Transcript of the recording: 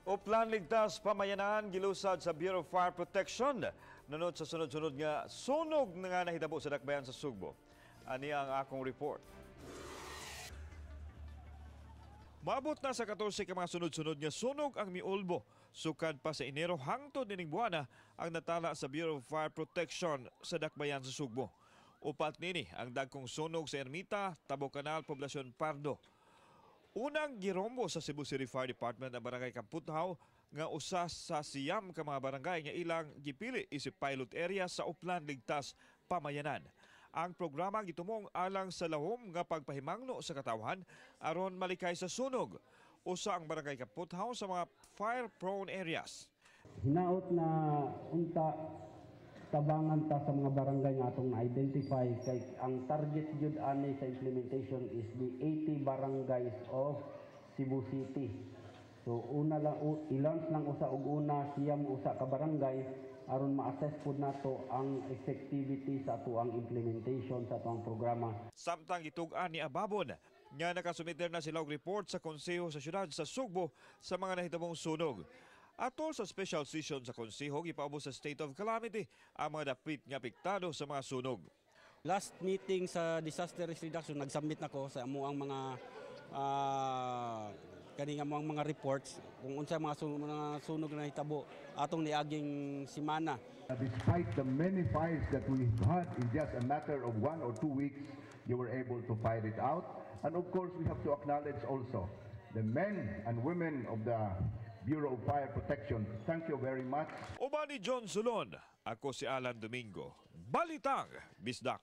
Oplan Ligtas Pamayanan gilusad sa Bureau of Fire Protection nunot sa sunod-sunod nga sunog nga nahitabo sa dakbayan sa Sugbo. Ani ang akong report. Maabot na sa 14 ka mga sunod-sunod nga sunog ang miulbo. Sukad pa sa Enero hangtod nining buwana ang natala sa Bureau of Fire Protection sa dakbayan sa Sugbo. Upat nini ang dagkong sunog sa Ermita, Tabo Canal, Poblasyon Pardo. Unang girombo sa Cebu City Fire Department ang barangay Kamputhaw nga usa sa 9 ka mga barangay nga ilang gipili isip pilot area sa Oplan Ligtas Pamayanan. Ang programa gitumong alang sa lahom nga pagpahimangno sa katawhan aron malikay sa sunog. Usa ang barangay Kamputhaw sa mga fire-prone areas. Hinaot na unta tabangan ta sa mga barangay nga atong na-identify kay ang target jud ani sa implementation is the 80 barangays of Cebu City. So una lang i-launch lang usa og una 91 ka barangay aron ma-assess pud nato ang effectivity sa atoang implementation sa atoang programa. Samtang gitug-an ni Ababon nga nakasumiter na sila og report sa konseho sa syudad sa Sugbo sa mga nahitabong sunog. Atol sa special session sa konseho, gipaubos sa state of calamity ang mga dapit nga apektado sa mga sunog. Last meeting sa disaster risk reduction, nag-submit na ko sa amuang mga kani nga amuang mga reports kung unsa mga sunog na nahitabo atong niaging semana. Despite the many fires that we've had in just a matter of 1 or 2 weeks, you were able to fight it out. And of course, we have to acknowledge also the men and women of the Bureau of Fire Protection. Thank you very much. Uban ni John Solon, ako si Alan Domingo. Balitang Bisdak.